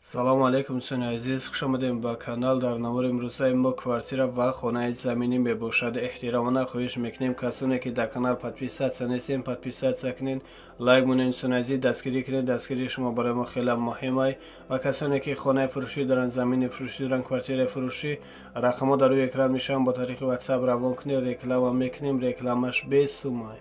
Салому алейкум, дӯстони азиз, хушомадем ба канал. Дар навори имрӯзаи мо квартира ва хонаи заминӣ мебошад. Эҳтиромона хоҳиш мекунем, касоне ки дар канал подписаться нестем, подписаться кунед, лайк монед. Дӯстони азиз, дастгирӣ кунед, дастгирии шумо барои мо хеле муҳимай. Ва касоне ки хонаи фурӯшӣ доранд, замини фурӯшӣ доранд, квартираи фурӯшӣ, рақамҳо дар рӯи экран мешаванд, бо тариқи WhatsApp равон кунед, реклама мекунем, рекламаш бесумай.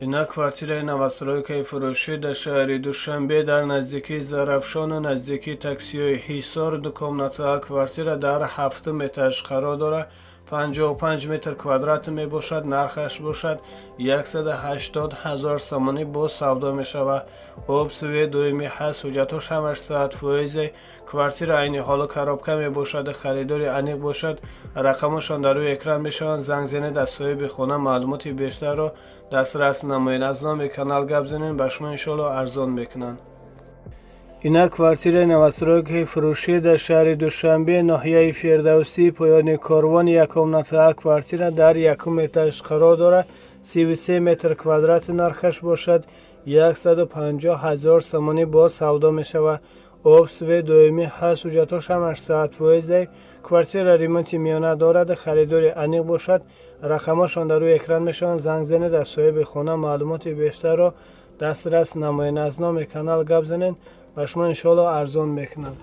Ина квартираи новостройкаи фурӯшӣ дар шаҳри Душанбе, дар наздикии Зарафшону наздикии таксиҳои Ҳисор. Ду комната квартира дар ҳафтум этаж қарор дорад, 55 метр квадрат мебошад. Нархаш бошад 180 ҳазор сомонӣ, боз савдо мешавад. Об, свет доимӣ ҳаст, ҳуҷҷатҳош ҳамаш 100%. Квартира айни ҳоло коробка мебошад. Харидори аниқ бошад, рақамошон дар рӯи экран мешаванд, занг занед, аз соҳиби хона маълумоти бештарро дастрас намоед. Аз номи канал гап занед, ба шумо иншоалло арзон мекунанд. Ина квартираи новостройкаи фурӯшӣ дар шаҳри Душанбе, ноҳияи Фирдавсӣ, поёни Корвон. Як комната квартира дар якум этаж қарор дорад, 33 метр квадрат. Нархаш бошад 150 ҳазор сомонӣ, боз савдо мешавад. Об, свет доимӣ ҳаст, ҳуҷҷатҳош ҳамаш 100%. Квартира ремонти миёна дорад. Харидори аниқ бошад, рақамҳошон дар рӯи экран мешаванд, занг занед, аз соҳиби хона маълумоти бештарро дастрас намоед. Аз номи канал гап занед, ба шумо иншоалло арзон мекунанд.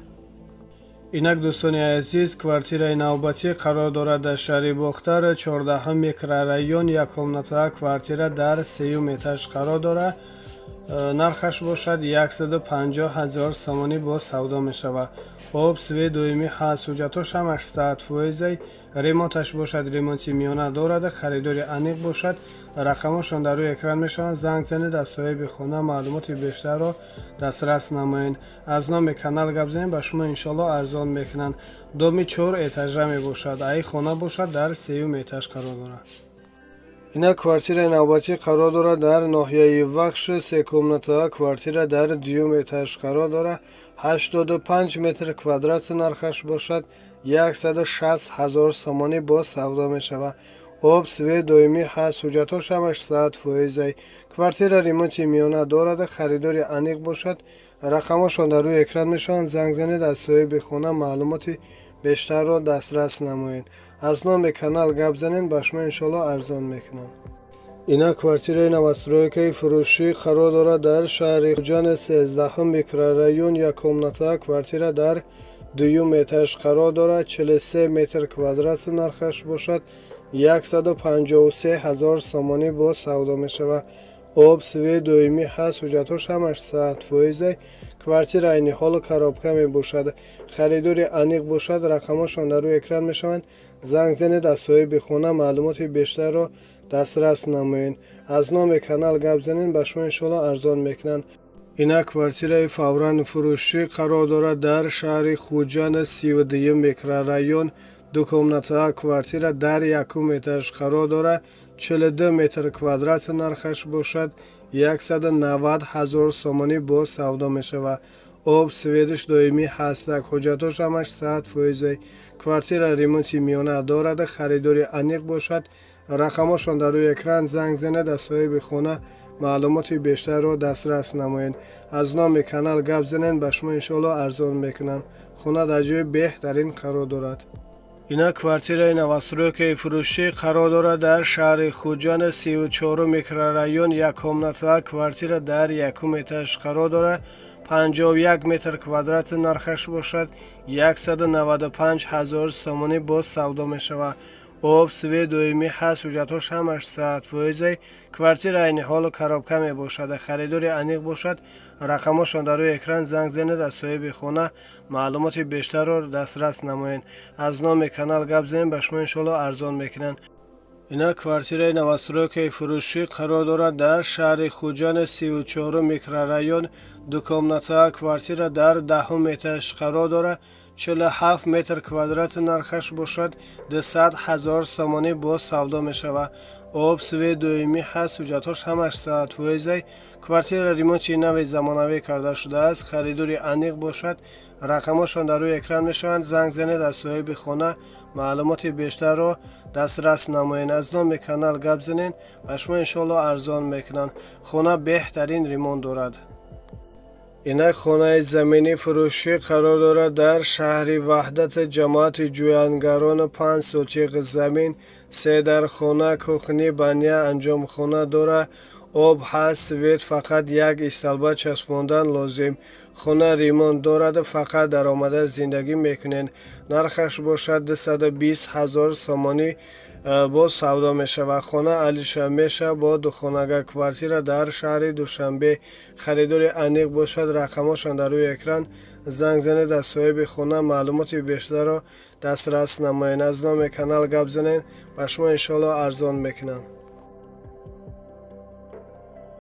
Инак, дӯстони азиз, квартираи навбатӣ қарор дорад дар шаҳри Бохтар, 14-ҳум микрорайон. Як комната квартира дар сеюм этаж қарор дорад. Нархаш бошад 150 ҳазор сомонӣ, боз савдо мешавад. Об, свет доимӣ ҳаст, ҳуҷҷатҳош ҳамаш 100%. Ремонташ бошад, ремонти миёна дорад. Харидори аниқ бошад, рақамҳошон дар рӯи экран мешаванд, занг занед, аз соҳиби хона маълумоти бештарро дастрас намоед. Аз номи канал гап занед, ба шумо иншоалло арзон мекунанд. Доми чор этажа мебошад, аи хона бошад дар сеюм этаж қарор дорад. Ина квартираи навбатӣ қарор дорад дар ноҳияи Вахш. Се комната квартира дар дуюм этаж қарор дорад, 85 метр квадрат. Нархаш бошад 160 ҳазор сомонӣ, боз савдо мешавад. Об, свет доимӣ ҳаст, ҳуҷҷатҳош ҳамаш 100%. Квартира ремонти миёна дорад. Харидори аниқ бошад, рақамҳошон дар рӯи экран мешаванд, занг занед, аз соҳиби хона маълумоти бештарро дастрас намоед. Аз номи канал гап занед, ба шумо иншоалло арзон мекунанд. Ина квартираи новостройкаи фурӯшӣ қарор дорад дар шаҳри Хуҷанд, 13-ҳум микрорайон. Як комната квартира дар дуюм этаж қарор дорад, 43 метр квадрат. Нархаш бошад 153 ҳазор сомонӣ, боз савдо мешавад. Об, свет доимӣ ҳаст, ҳуҷҷатҳош ҳамаш 100%. Квартира айни ҳоло коробка мебошад. Харидори аниқ бошад, рақамҳошон дар рӯи экран мешаванд, занг занед, аз соҳиби хона маълумоти бештарро дастрас намоед. Аз номи канал гап занед, ба шумо иншоалло арзон мекунанд. Ина квартираи фавран фурӯшӣ қарор дорад дар шаҳри Хуҷанд, 32-юм микрорайон. Ду комната квартира дар якум этаж қарор дорад, 42 метр квадрат. Нархаш бошад 190 ҳазор сомонӣ, боз савдо мешавад. Об, светш доимӣ ҳастак, ҳуҷҷатҳош ҳамаш 100%. Квартира ремонти миёна дорад. Харидори аниқ бошад, рақамҳошон дар рӯи экран, занг занед, аз соҳиби хона маълумоти бештарро дастрас намоед. Аз номи канал гап занед, ба шумо иншоалло арзон мекунанд. Хона дар ҷои беҳтарин қарор дорад. Ина квартираи новостройкаи фурӯшӣ қарор дорад дар шаҳри Хуҷанд, 34-ум микрорайон. Як комната квартира дар якум этаж қарор дорад, 51 метр квадрат. Нархаш бошад 195 ҳазор сомонӣ, боз савдо мешавад. Об, свет доимӣ ҳаст, ҳуҷҷатҳош ҳамаш 100%. Квартира айни ҳоло коробка мебошад. Харидори аниқ бошад, рақамҳошон дар рӯи экран, занг занед, аз соҳиби хона маълумоти бештарро дастрас намоед. Аз номи канал гап занед, ба шумо иншоалло арзон мекунанд. Ина квартираи новостройкаи фурӯшӣ қарор дорад дар шаҳри Хуҷанд, 34-ум микрорайон. Ду комната квартира дар 10-ум этаж қарор дорад, 47 метр квадрат. Нархаш бошад 200 ҳазор сомонӣ, боз савдо мешавад. Об, свет доимӣ ҳаст, ҳуҷҷатҳош ҳамаш 100%. Квартира ремонти нави замонавӣ карда шудааст. Харидори аниқ бошад, рақамҳошон дар рӯи экран мешаванд, занг занед, аз соҳиби хона маълумоти бештарро дастрас намоед. Аз номи канал гап занед, ба шумо иншоалло арзон мекунанд. Хона беҳтарин ремонт дорад. Инак, хонаи заминӣ фурӯшӣ қарор дорад дар шаҳри Ваҳдат, ҷамоати Ҷӯянгарон. 5 сотиқ замин, се дар хона, кухня, баня, анҷомхона дорад, об ҳаст, свет, фақат як истолба часпондан лозим. Хона ремонт дорад, фақат даромада зиндагӣ мекунед. Нархаш бошад 220 ҳазор сомонӣ, боз савдо мешавад. Хона алиша мешавад бо духонага квартира дар шаҳри Душанбе. Харидори аниқ бошад, рақамҳошон дар рӯи экран, занг занед, аз соҳиби хона маълумоти бештарро дастрас намоед. Аз номи канал гап занед, ба шумо иншоалло арзон мекунанд.